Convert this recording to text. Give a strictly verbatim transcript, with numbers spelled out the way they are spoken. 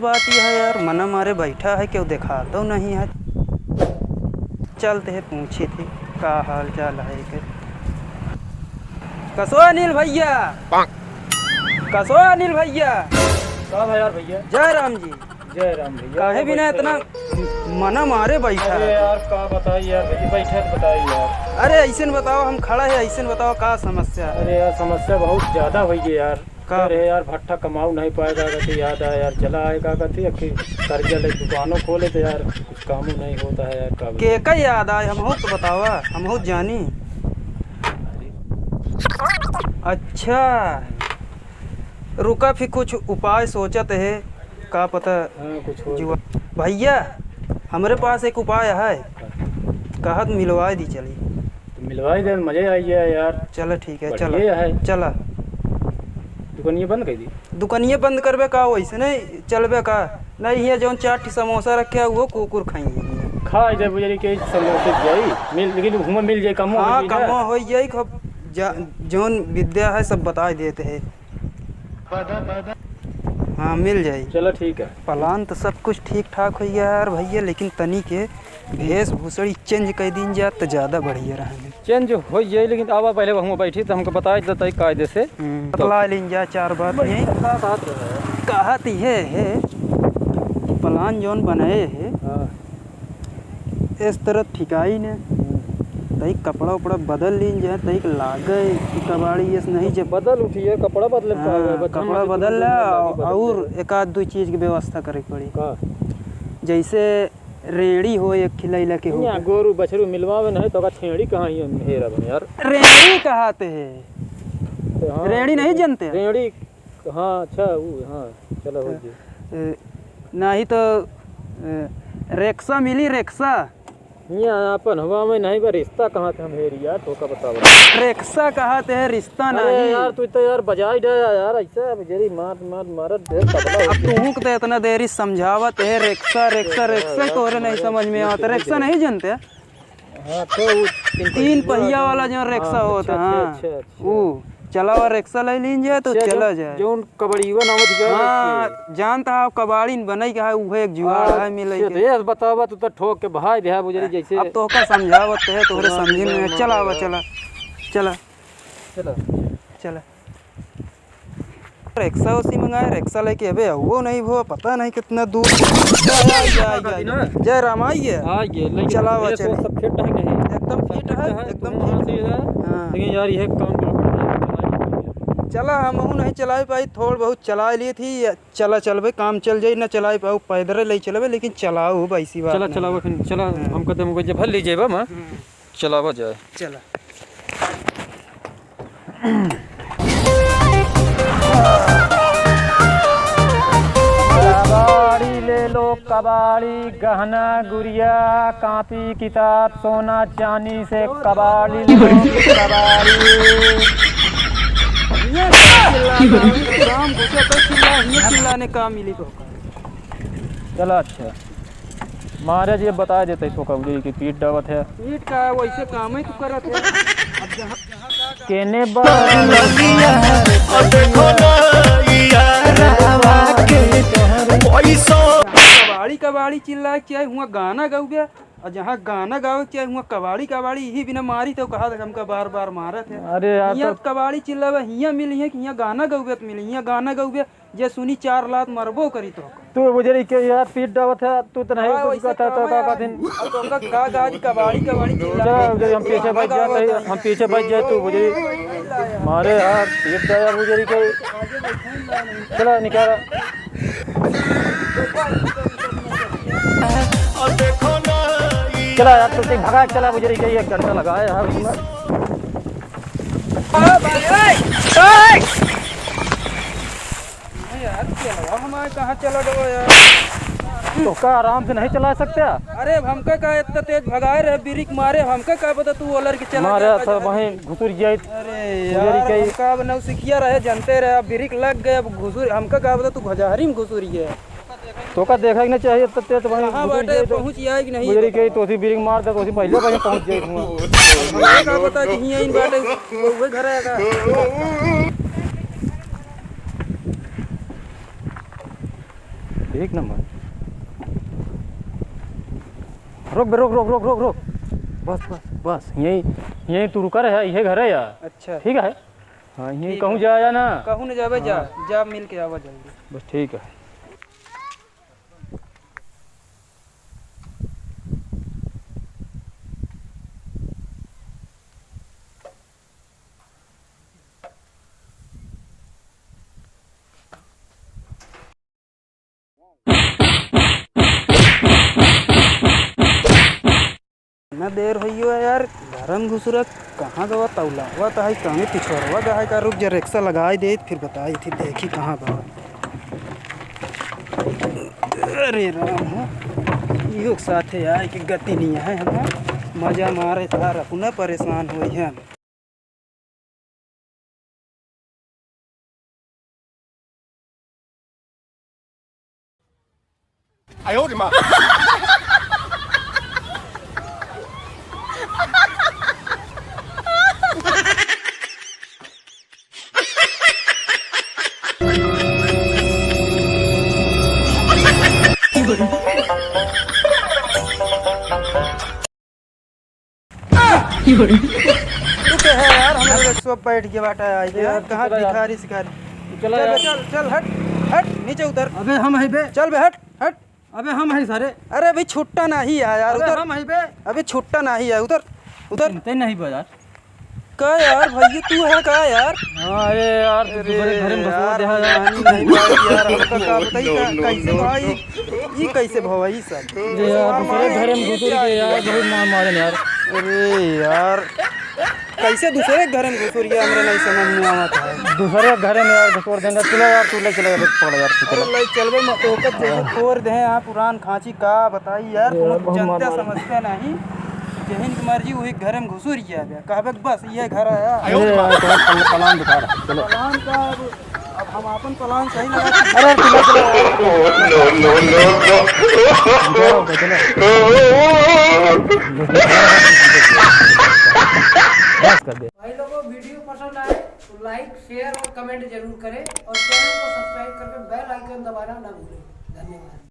बात यह है यार, मना मारे बैठा है, केहू देखातो नहीं है। चलते हैं, पूछी थी का हाल चाल है के। कसो अनिल भैया, कसो अनिल भैया। का भा यार भैया? जय राम जी। जय राम भैया। काहे बिना इतना मना मारे बैठा है? अरे यार, का बताई यार भैया, बैठा तो बताई यार। अरे ऐसे न बताओ, हम खड़ा है, ऐसे न बताओ का समस्या है? अरे यार, समस्या बहुत ज्यादा होइ गई यार। का? अरे यार, भट्ठा कमाऊ नहीं पाएगा, कहते याद आया यार, चला आएगा, कहते अखी कर्जा ले दुकानों खोले तो यार, कुछ कामों नहीं होता है यार, का बताई? के का याद आए, हमहू तो बतावा, हमहू जानी। अच्छा, रुका फिर कुछ उपाय सोचत है, का पता। हाँ, कुछ हो। जुआ-, भैया, हमरे पास एक उपाय है, कहत मिलवाए दी चली। तो मिलवाए दे, मजे आई जाए यार। चला ठीक है, बढ़िया चला। है। चला। दुकानिया बंद कर दी। दुकानिया बंद करबे का, वैसे नहीं चलबे का? नहीं, हियाँ जौन चार ठी समोसा रखे है, वो कुकुर खाई है। खा जाए बुझारी के समोसे जाई, मिल, लेकिन हुआँ मिल जाए, कमो हाँ, हो जाए ना। कमो हो जाए, खूब जा-, जौन विद्या है, सब बताए देते हैं। हाँ, मिल जाई। चलो, ठीक है। Plan तो सब कुछ ठीक ठाक होइ गया यार भैया, लेकिन तनी के भेषभूषणी change कर दीन जात तो ज्यादा बढ़िया रहे। Change होइ जाई, लेकिन आवा पहले वहाँ बैठी तो हमको बताए देता है कायदे से। हम्म, बतला लीन जा चार बात। यही कहत है, है plan जौन बनाए है, हाँ। इस तरह ठिकाई ने, हम्म। तई कपड़ा उपड़ा बदल लीन जाए, तई लागे कि कबाड़ी ऐस नहीं जब बदल उठी है, कपड़ा बदले का हाँ, है, बच्चा कपड़ा मत बदल ले, बदल और ले। एक आध दो चीज की व्यवस्था करे के पड़ी। का? जैसे रेड़ी हो एक खिलैला के हो। यहाँ गोरू बछरू मिलवावे नहीं तो का छेड़ी कहाँ ही हेरा बन यार। रेड़ी कहाते है? हाँ, रेड़ी नहीं जानते? रेड़ी, हाँ, अच्छा, वो, हाँ, चलो, हो गया। ए, नहीं तो, ए, रेक्सा मिली, रेक्सा। हियाँ अपन हवा में नहीं बा, रिश्ता कहाँ से हम हेरी यार, तोका बतावा। रेक्सा कहाते है, रिश्ता अरे नहीं। यार, तू तो यार बजाई दे यार, ऐसे अब जेरी मार, मार, मारत दे, तबला हो अब गया। तू के तो इतना देरी समझावत है, रेक्सा, रेक्सा, रेक्सा, रेक्सा, तोरे नहीं समझ में आवत, रेक्सा नहीं जानते? हाँ, तो वो तीन तीन पहिया पहिया वाला जो रिक्शा हाँ, होता, अच्छा, हाँ। अच्छा, अच्छा। वो चलावा रिक्शा ले लीन जाए तो अच्छा, चला जो, जाए। जौन कबड़ीवन आवत जाए हाँ, कि जानता है, कबाड़ीन बनई के है, उहे एक जुगाड़ है, मिलई अच्छा, के। तो ये बतावा, तू तो ठोक के भाई दे बुझरी जैसे। अब तोहका समझावत है, तोहरे हाँ, समझे में हाँ, चला, हाँ। चला, चला। चला। चला। रिक्शा उसी मंगाए, रिक्शा लेके अबे वो नहीं भो, पता नहीं कितना दूर। जय, जय, जय, जय। जय राम, आइए। आइए, लेकिन चलावा, ये चले। सब fit है कहीं? एकदम सब fit fit है, है, एकदम तुम fit। वहाँ से इधर। हाँ। लेकिन यार, ये काम गड़बड़ है। चला, हमहू नहीं चलाए पाई, थोड़ बहुत चला ली थी। चला, चलबे, काम चल जाई, ना चलाए पाऊ, पैदल ले चलबे, लेकिन चलाऊ भाई, सी बात चला, नहीं। चलावा, फिर चला, हाँ। हम कहते हैं, मुझे भर लीजिए बा, माँ। हाँ। चलावा जाए। चला। कबाड़ी ले लो, कबाड़ी, गहना गुरिया, कापी किताब, सोना चानी से कबाड़ी ले लो, कबाड़ी। ये चिल्ला, काम घुसे तो चिल्ला, ये चिल्लाने का मिली तो। चला, अच्छा। महाराज, ये बता देते तो कबूतरी की पीट डावत है। पीट का है, वैसे काम ही तो करत है। अब जहाँ केने बा-, और देखो ना, यारवा के पैसा। कबाड़ी, कबाड़ी चिल्लाए के चाहे, हुआँ गाना गाउबे, और जहाँ गाना गावे के चाहे, हुआँ कबाड़ी, कबाड़ी, यही बिना मारी तो कहा था हमका बार बार मारत है। अरे यार, हियाँ तो कबाड़ी चिल्लावे, हियाँ मिली है कि हियाँ गाना गाउबे तो मिली, हियाँ गाना गाउबे, जे सुनी चार लात मरबो करी तो। तू बुझरी के यार पीट डावत है, तू तो नहीं हाँ, कुछ वैसे कहता तो काम है का यार। कथिन? अब तो का, का, का आज कबाड़ी, कबाड़ी चिल्ला चल, रहा है। बुझरी, हम पीछे बैठ जाते हैं, हम पीछे बैठ जाए, तू बुझरी। मारे यार, पीट डाया बुझरी के। चला, निकाल। चला यार, तू ठीक भगा, चला बुझरी के, एक घंटा लगा है यार उसमें। नहीं यार, चलवा हमारे कहाँ चला गवा यार? तो का आराम से नहीं चला सकते? अरे, अब हमका का इतना तेज भगाए रहे, ब्रेक मारे, हमका का पता तू ओलर के चला मारे गया, तो वहीं घुसुर जाए। अरे गुजरी यार, कई। हमका अब नौसिखिया रहे, जानते रहे, अब ब्रेक लग गए, अब घुसुर, हमका का पता तू घजारी में घुसुर गया। तो का देखे के ना चाहिए, तो तेज वहीं कहाँ घुसुर बाटे, जाए तो पहुँच जाए कि नहीं गुजरी पता। कई, तो उसी ब्रेक मार दे, तो उसी पहले वहीं पहुँच जाए हुआ। हमका का पता कि हियाँ इन बाटे, वो, वो घर आएगा। एक नंबर। रोक बे, रोक, रोक, रोक, रोक, रोक। बस, बस, बस, यहीं, यहीं तू रुका रहे, यही घर है यार। अच्छा। ठीक है। हाँ, यहीं ठीक कहूँ है। जाया ना। कहूँ न जाबे, जा, हाँ। जा मिल के आवा जल्दी। बस ठीक है। ना देर होइयो यार, घर में घुसुरत कहाँ गवा तौला? वा तो है कहीं पिछोरवा गए का, रुक जा, रिक्शा लगाई देत, फिर बताई थी, देखी कहाँ गवा। अरे राम हो, इहो के साथे आए के गति नहीं है हमार, मजा मारे तार अपना परेशान होई है। तू के है यार, हमरे रिक्शा पे बैठ के बाटा आई यार, यार, तू कहाँ चला यार। भिखारी सिखारी? तू चला चल बे, यार। चल, चल, हट, हट, नीचे उतर। अबे हम है बे। चल बे, हट, हट। अबे हम है सारे। अरे अभी छुट्टा नहीं है यार, अबे उतर। हम है बे। अभी छुट्टा नहीं है, उतर, उतर। सुनते नहीं बा यार। का यार, भैया तू है का यार? हाँ, अरे यार, तू अरे दूसरे घर में घुसवा यार, दे है यार। पानी नहीं भाई यार, हमका का बताई का, कैसे भाई, ई कैसे भवा ई सब? अरे यार, दूसरे घर में घुसुर के यार, बहुत मार मारे यार। अरे यार, कैसे दूसरे घर में घुसुर गया, हमरा नहीं समझ में आवत है। दूसरे घर में यार घुसुर देंगे, चलो यार, तू ले चले, पकड़ यार, तू चलो। अरे ले चलबे, मैं तो ओकर जैसे फोड़ दे हैं, आप पुरान खांची का बताई यार, अरे तुम यार, बहुत मार जनता मारे। समझते नहीं, जेहिन की मर्जी वही घर में घुसुर गया बे। कहबे कि बस, ये घर आया। अरे यार, तोहर पल-, पलान बेकार है। चलो। पलान का अब, अब हम आपन पलान सही लगा। अरे, चलो, चलो। No, no, no, no। चलो, चलो। बस कर दे। भाई लोगों, video पसंद आए तो like, share और comment जरूर करें और channel को subscribe करके bell icon दबाना ना भूलें। धन्यवाद।